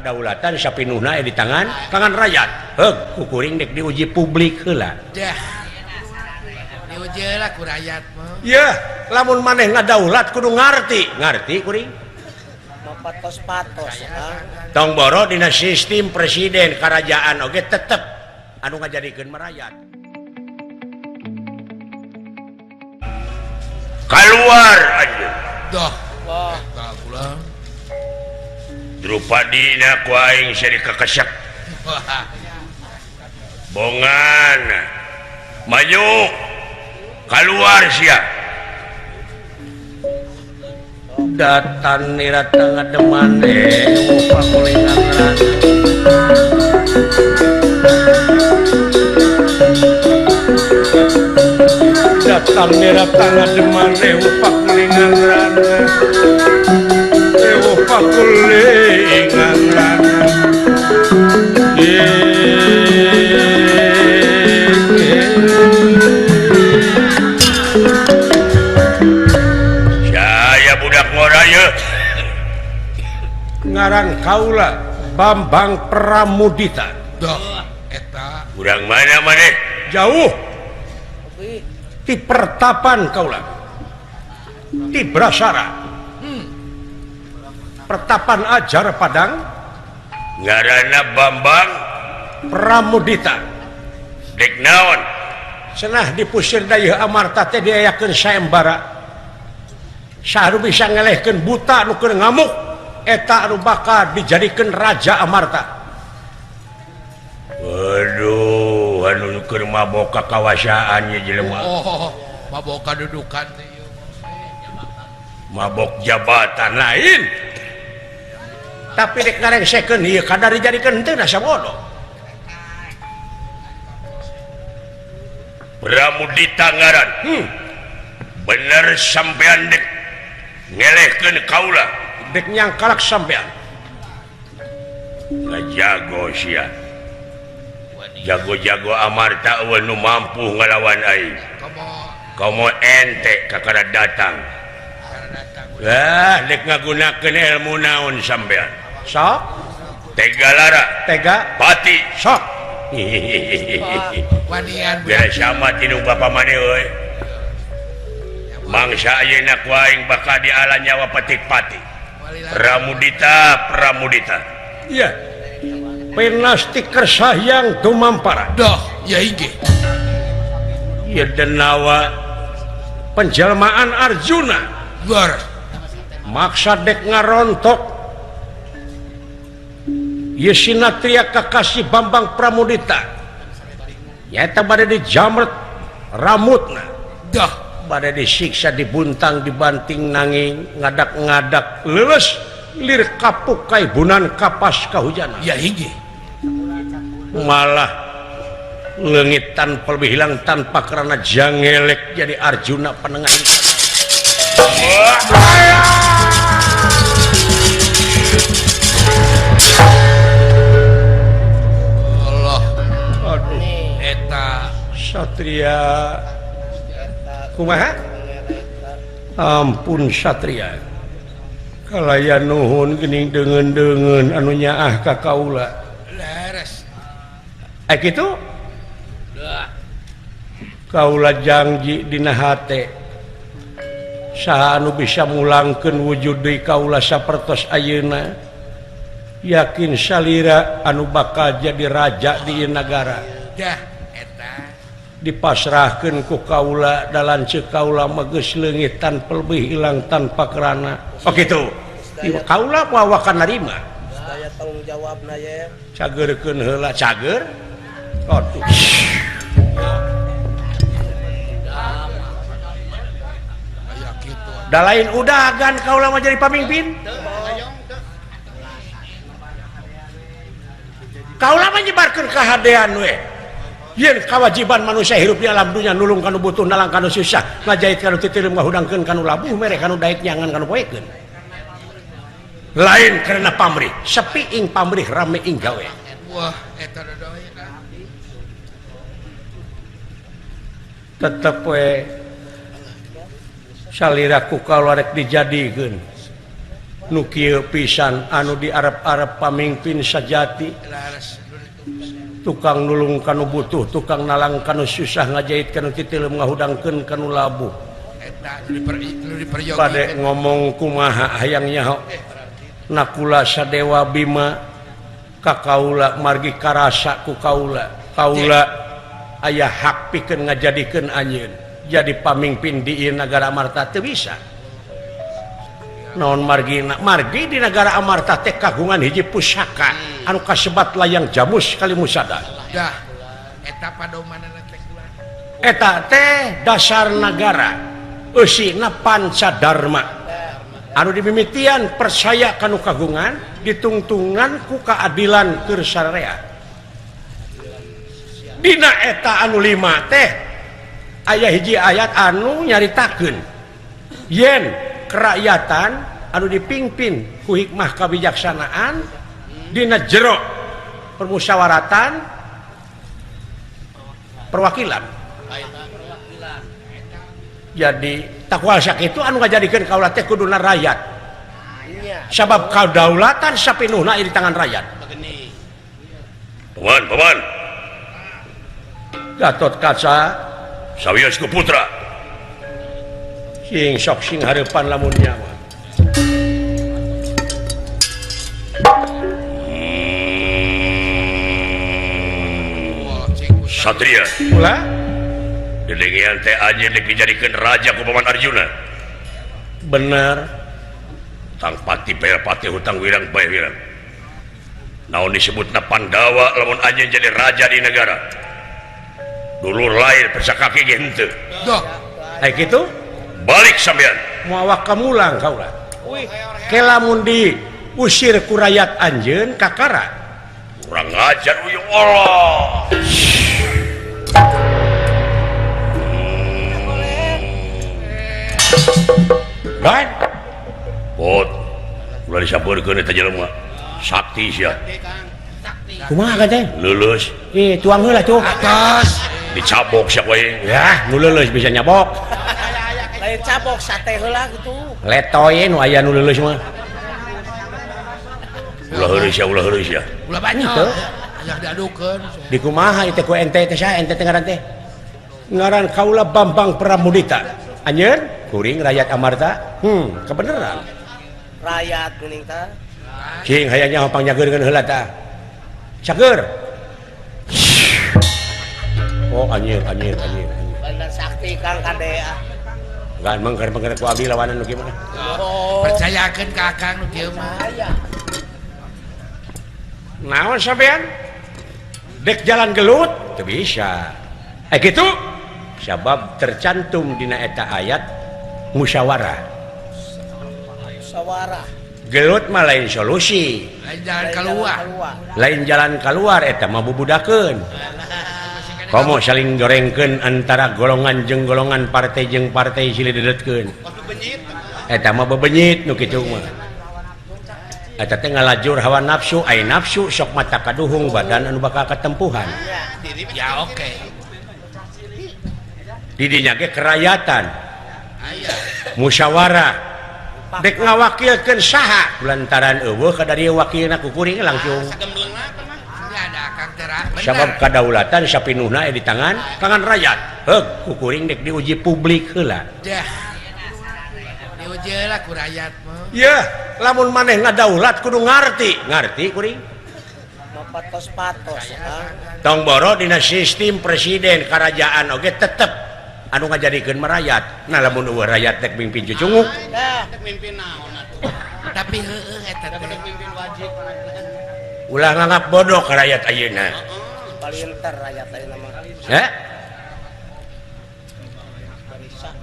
Kadaulatan sapinuhna di tangan tangan rakyat. Heug ku kuring dek diuji publik heula. Dah. Diuji lah ku rakyat mah. Yeuh, lamun maneh ngadaulat kudu ngarti. Ngarti kuring? Patos-patos. Tong boro dina sistem presiden kerajaan oge tetep anu ngajadikeun merayat. Keluar anjeun. Dah. Wah, pulang. Drupadina ku aing seri kakesek. Bongan. Maju. Keluar sia. Datan nira ngademan datang nira ngademan pakulingan rana pakulingan rana saya budak ngora ye ngaran kaula Bambang Pramudita. Duh, eta urang mana maneh? Jauh di pertapan kaula di Brasara. Pertapan Ajar Padang ngaranna Bambang Pramudita. Dek naon? Cenah dipusir dayeuh Amarta teh diayakeun sayembara. Saha nu bisa ngelehkeun buta nu keur ngamuk eta anu bakal dijadikeun raja Amarta. Waduh, anu keur mabok kakawasaan ye jelema. Oh, mabok kadudukan teh ieu. Mabok jabatan lain. Tapi rek ngarengsekeun ieu kadar dijadikeun teu asa bodoh. Pramudita ngaran. Bener sampean dek ngelehkeun kaula. Dek nyangkalak sampean. Ngajago sia. Jago-jago Amarta eueuh nu mampu ngalawan aing. Komo ente kakara datang. Lah dek ngagunakeun ilmu naon sampean? Sok tega lara, tega pati sok. Wanian beres sama tinu bapa maneh euy. Mangsa ayeuna ku aing bakal diala nyawa petik-pati. Pramudita, Pramudita. Iya. Pinasti kersahyang dumampara. Dah, ya inggih. Ieu denawa penjelmaan Arjuna. Bar. Maksa dek ngarontok. Ieu sinatria kakasih Bambang Pramudita. Nyaeta bade dijamret ramutna. Dah, bade disiksa, dibuntang, dibanting nanging ngadak-ngadak leuleus lir kapuk kaibunan kapas kahujana. Ya inggih. Malah leungit tanpa lebih hilang tanpa karena jangelek jadi Arjuna penengah. Allah. Aduh, eta Satria kumaha? Ampun Satria. Kalaya nuhun geuning deungeun-deungeun anu nyaah ka kaula. Leres. Kitu? Kaula janji dina hate. Saha anu bisa mulangkeun wujud deui kaula sapertos ayeuna. Yakin salira anu bakal jadi raja di ieu nagara. Dah eta. Dipasrahkeun ku kaula da lanceuk kaula mah geus leungit tanpa lebih hilang tanpa kerana. Oh kitu. Kaula wawakan narima. Saya tanggung jawabna ye. Cageurkeun heula cager. Aduh. Da lain udagan kaula mah jadi pamimpin. Kaula mah nyebarkeun kahadean we. Yen kewajiban manusia hirup di alam dunia nulung kanu butuh nalang kanu susah ngajait kanu titirim ngahudangkeun kanu labuh mere kanu daek nyangan kanu poekeun. Lain karena pamrih, sepi ing pamrih rame ing gawe. Wah, eta dodoy. Tetep we salira ku kaula rek dijadikeun. Nu kieu pisan anu diarep-arep pamimpin sajati. Tukang nulung kanu butuh, tukang nalang kanu susah, ngajahit kanu titileum, ngahudangkeun kanu labuh. Bade ngomong kumaha hayang nyaho. Nakula Sadewa Bima ka kaula margi karasa ku kaula. Kaula aya hak pikeun ngajadikeun anjeun jadi pamimpin di ieu nagara Amarta teu bisa. Naon margina? Margi di nagara Amarta teh kagungan hiji pusaka anu kasebat layang jamus kalimusada. Dah eta padomanana teh kula. Eta teh dasar nagara eusina pancadarma anu dimimitian percaya kanu kagungan ditungtungan ku keadilan keur sararea. Dina eta anu lima teh aya hiji ayat anu nyaritakeun yen kerakyatan anu dipimpin ku hikmah kabijaksanaan dina jero permusyawaratan perwakilan. Jadi takwa sakitu anu ngajadikeun kaula teh kuduna rakyat. Sabab kadaulatan sapinuhna di tangan rakyat. Paman, paman. Gatot Kaca sawios ku putra. Sing sok sing hareupan lamun nyawa. Satria. Ulah? Dedengean teh anjeun deuk dijadikeun raja ku Paman Arjuna. Bener. Tang pati bayar pati hutang wirang bae wirang. Naon disebutna Pandawa lamun anjeun jadi raja di negara. Dulur lain pesakaki ge henteu. Duh. Aya kitu? Balik sampean. Moal kamulang kaula. Ke lamun diusir ku rakyat anjeun kakara. Kurang ajar uyung Allah. Kan? Bot. Ulah disampeurkeun eta jelema. Sakti sia. Kumaha teh? Leuleus. Eh, tuang heula tuh. Atos. Dicabok sia we. Yah, nu leuleus bisa nyabok. Lain cabok sate heula gitu. Letoy nu aya nu leuleus mah. Ulah heureuy sia, ulah heureuy sia. Ulah banyak. Aya diadukeun. Di kumaha ieu teh ku ente teh saha ente teh ngaran teh? Ngaran kaula Bambang Pramudita. Anjeun kuring rakyat Amarta. Kebeneran. Rakyat geuning tah. Cing hayang nyaho pangjageurkeun heula tah. Cager. Oh anjir anjir anjir. Bener sakti Kang kade ah. Enggak mengker-mengker ku abdi lawanan nu kieu mah. Oh. Percayakeun ka Akang nu kieu mah. Naon sampean? Dek jalan gelut teu bisa. Kitu sabab tercantum dina eta ayat musyawarah. Musyawarah. Gelut mah lain solusi. Lain jalan keluar. Lain jalan keluar eta mah bubudakeun. Komo saling gorengkeun antara golongan jeung golongan, partai jeung partai silih dedetkeun. Eta mah bebenyit nu kitu mah. Eta teh ngalajur hawa nafsu, ai nafsu sok mata kaduhung badan anu bakal katempuhan. Ya oke. Di dinya ge kerayatan. Musyawarah. Dek ngawakilkeun saha lantaran eueuh ka dari wakilna ku kuring langsung. Sabab kadaulatan sapinuhna di tangan tangan rakyat. Heug ku kuring dek diuji publik heula. Dah. Diuji heula ku rakyat mah. Yeuh, lamun maneh ngadaulat kudu ngarti. Ngarti kuring. Patos-patos. Tong boro dina sistem presiden kerajaan oge tetep anu ngajadikeun merayat. Nah lamun eueuh rakyat dek mimpin cucunguk. Dah, dek mimpin naon atuh. Tapi heueuh eta teh. Dek mimpin wajib. Ulah nganggap bodoh ka rakyat ayeuna. Palinter rakyat ayeuna mah. Heh?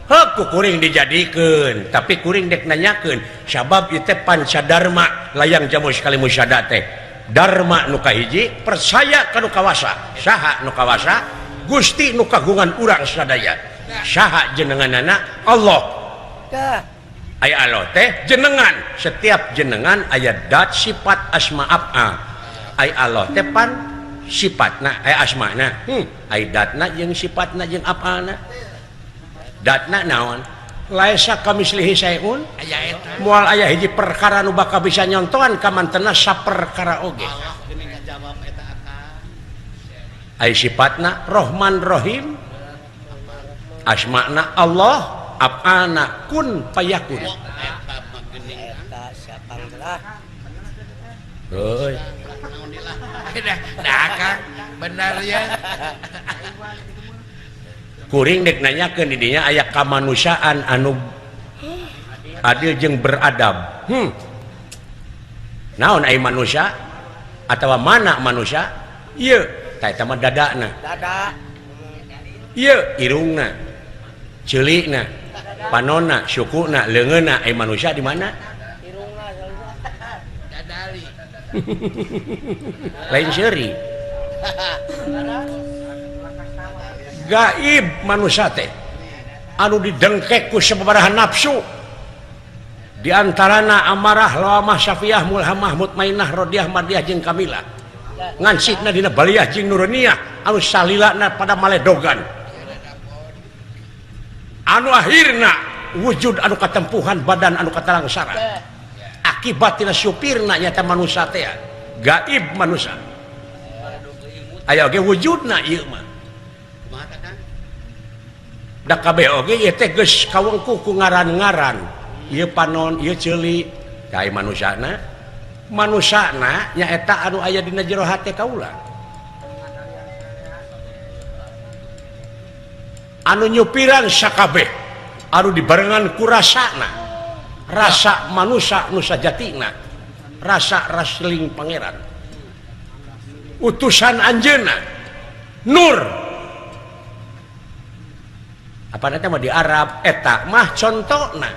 Heuh ku kuring dijadikeun, tapi kuring dek nanyakeun sabab ieu teh pancadarma layang jamus kalimusada teh. Dharma nu kahiji percaya ka nu kawasa. Saha nu kawasa? Gusti nu kagungan urang sadaya. Saha jenenganana? Allah. Dah. Aya Allah teh jenengan. Setiap jenengan aya dat sifat asma af'al. Aya Allah teh pan sifatna, aya asmana. Aya datna jeung sifatna jeung af'alna. Datna naon? Laisa kamislihi syai'un moal aya hiji perkara nu bakal bisa nyontohan ka mantena saperkara oge. Ai sifatna Rahman Rahim, asma'na Allah, af'alna kun fayakun. Heuy. Nah, Kang, benar ya. Kuring dek nanyakeun di dinya aya kamanusiaan anu adil jeung beradab. Naon ai manusia atawa mana manusia? Ieu tah eta mah dadana. Dada. Ieu irungna, ceulikna, panonna, sukuna, leungeunna ai manusia di mana? Irungna dadali. Lain seuri. Gaib manusia teh anu didengkek ku sababaraha nafsu di antarana amarah lawamah syafiyah mulhamah mutmainah rodiah mardiah jeung kamilah ngansitna dina baliyah jeung nuruniyah anu salilana pada maledogan anu akhirna wujud anu katempuhan badan anu katalangsara akibat tina supirna nyata manusia teh gaib manusia aya oge wujudna ieu mah. Da kabeh oge ieu teh geus kawengku ku ngaran-ngaran ieu panon ieu ceuli ka manusana manusana nyaeta anu aya dina jero hate kaula anu nyupiran sakabeh anu dibarengan ku rasana rasa manusa nu sajatina rasa rasling pangeran utusan anjeunna nur apa nanti mah di Arab eta mah contona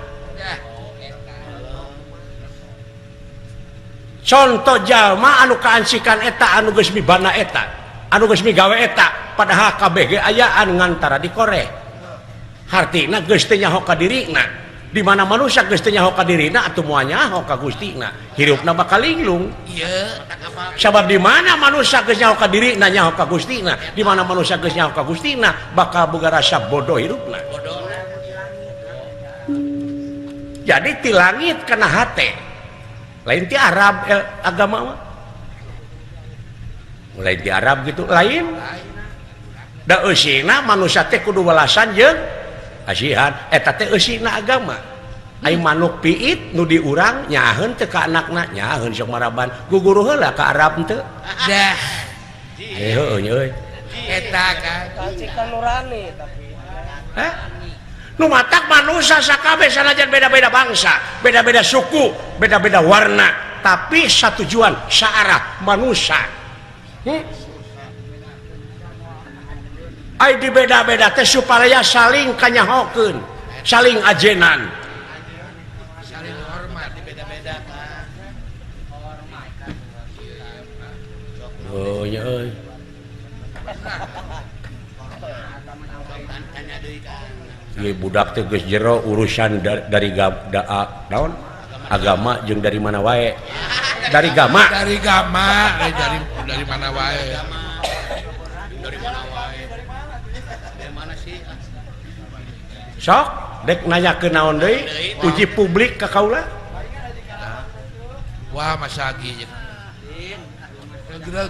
contoh jalma anu kaansikan eta anu geus mibana eta anu geus migawe eta padahal kabeh ge ayaan ngantara dikoreh hartina geus teu nyaho ka dirina di mana manusia geus teu nyaho ka dirina atuh moal nyaho ka Gustina hirupna bakal linglung sabab di mana manusia geus nyaho ka dirina nyaho ka Gustina di mana manusia geus nyaho ka Gustina bakal boga rasa bodoh hirupna. Jadi ti langit kana hate lain ti Arab agama mah mulai di Arab gitu lain da eusina manusia teh kudu welasan jeung asihan eta teh eusina agama. Ai manuk piit nu diurang nyaheun teu ka anakna nyaheun sok maraban guguru heula ka Arab teu dah heueuh nya euy eta kan kacikan nurani tapi hah nu matak manusia sakabeh sanajan beda-beda bangsa beda-beda suku beda-beda warna tapi satujuan saarah manusia. Ai di beda-beda teh supaya saling kanyahokeun saling ajenan saling hormat di beda-beda kan. Oh nya euy ieu budak teh geus jero urusan dari naon agama jeung dari mana wae dari gama dari mana wae dari mana wae dari mana sih sok dek nanya ke naon deui uji publik ka kaula wah masa ge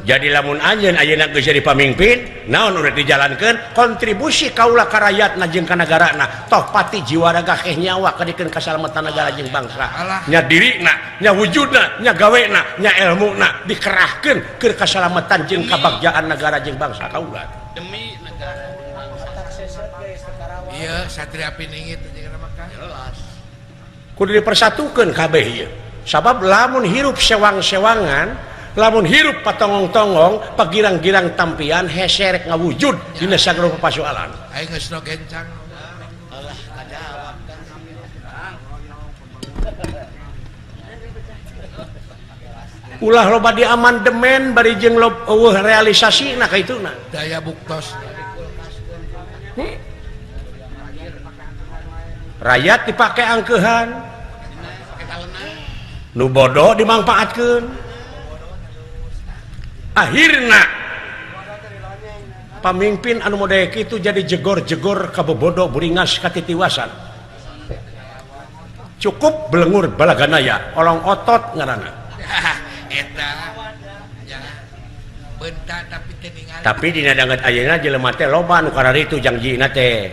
jadi lamun anjeun ayeuna geus jadi pamimpin naon udah dijalankeun kontribusi kaula ka rakyatna jeung ka nagarana toh pati jiwa raga keh nyawa kadikeun kasalamatan negara jeung bangsa nya dirina nya wujudna nya gawena nya elmuna dikerahkeun keur kasalamatan jeung kabagjaan negara jeung bangsa kaula demi negara ieu satria piningit jeung maka jelas kudu dipersatukeun kabeh ieu sabab lamun hirup sewang-sewangan lamun hirup patongong-tongong pagirang-girang tampian heserek ngawujud dina sagala pasoalan aing geus no gencang alah kajawab ulah loba di amandemen bari jeung eueuh realisasina kaituna daya buktos rakyat dipake angkeuhan nu bodoh dimangpaatkeun akhirna pamimpin anu model kitu jadi jegor-jegor ka bobodo buringas katitiwasan. Cukup belengur balaganaya olong otot ngaranna. Eta ya. Bentak tapi teu ningali. Tapi dina danget ayeuna jelema teh loba nu kararitu jangjina teh.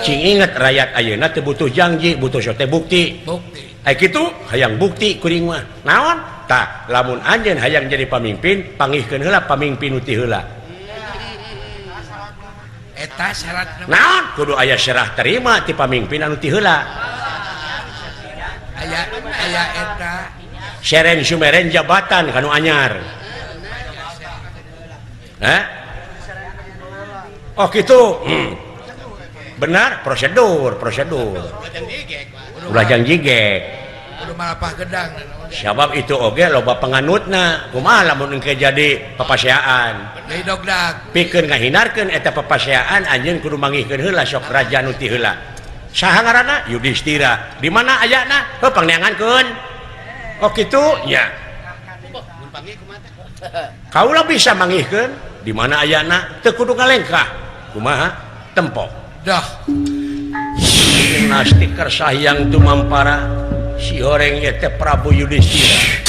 Cing inget rakyat ayeuna teh butuh janji, butuh sote bukti. Bukti. Ai kitu hayang bukti kuring mah. Naon? Tah, lamun anjeun hayang jadi pamimpin, pangihkeun heula pamimpin nu ti heula. Eta syaratna. Naon? Kudu aya serah terima ti pamimpin anu ti heula. Aya aya eta seren sumeren jabatan kanu anyar. Hah? Oh gitu. Benar prosedur. Ulah janji gek. Kudu malapah gedang. Sabab itu oge loba penganutna. Kumaha lamun engke jadi papaseaan. Deui dogdag. Pikeun ngahindarkeun eta papaseaan anjeun kudu mangihkeun heula sok raja nu ti heula. Saha ngaranna? Yudhistira. Di mana ayana? Heuh pangneangankeun. Oh kitu nya. Kaula bisa mangihkeun di mana ayana teu kudu ngalengkah. Kumaha? Tempo. Dah. Gimnastik kersahyang tumampara si horeng ieu teh Prabu Yudhistira.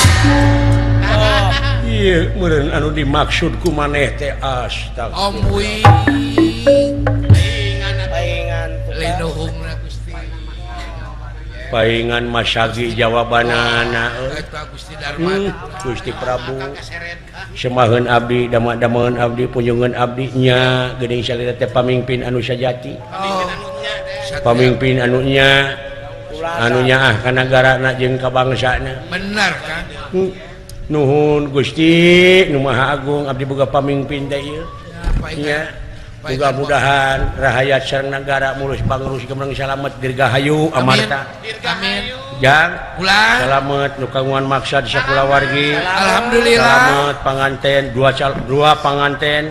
Oh, ieu meureun anu dimaksud ku maneh teh astagfirullah. Ombuy. Linuhungna Gusti. Paingan masagi jawabanana eta Gusti Darma. Gusti Prabu. Semaheun abdi, dama-damaeun abdi, punjungeun abdi nya geuning salira teh pamimpin anu sajati. Oh. Pamimpin anu nya anu nyaah ka nagarana jeung ka bangsana. Bener kan? Nuhun Gusti nu Maha Agung abdi boga pamimpin teh ieu. Nya mudah-mudahan rahayat sareng nagara mulus pangrus gemereng salamet dirgahayu amarta. Amin. Jang ulah salamet nu kagungan maksad sakulawargi. Alhamdulillah. Salamet panganten dua panganten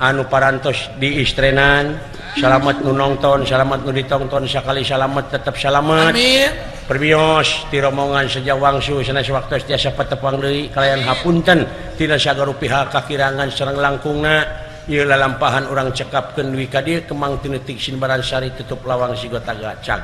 anu parantos diistrenan. Salamet nu nongton, salamet nu ditongton sakali salamet tetep salamet. Amin. Permios ti romongan seja wangsu sanes waktos tiasa patepang deui kalayan hapunten tina sagaru pihak kakirangan sareng langkungna. Ieu lalampahan urang cekapkeun dugi ka dieu kemang tinetik sinbaran sari tutup lawang sigotaga cag.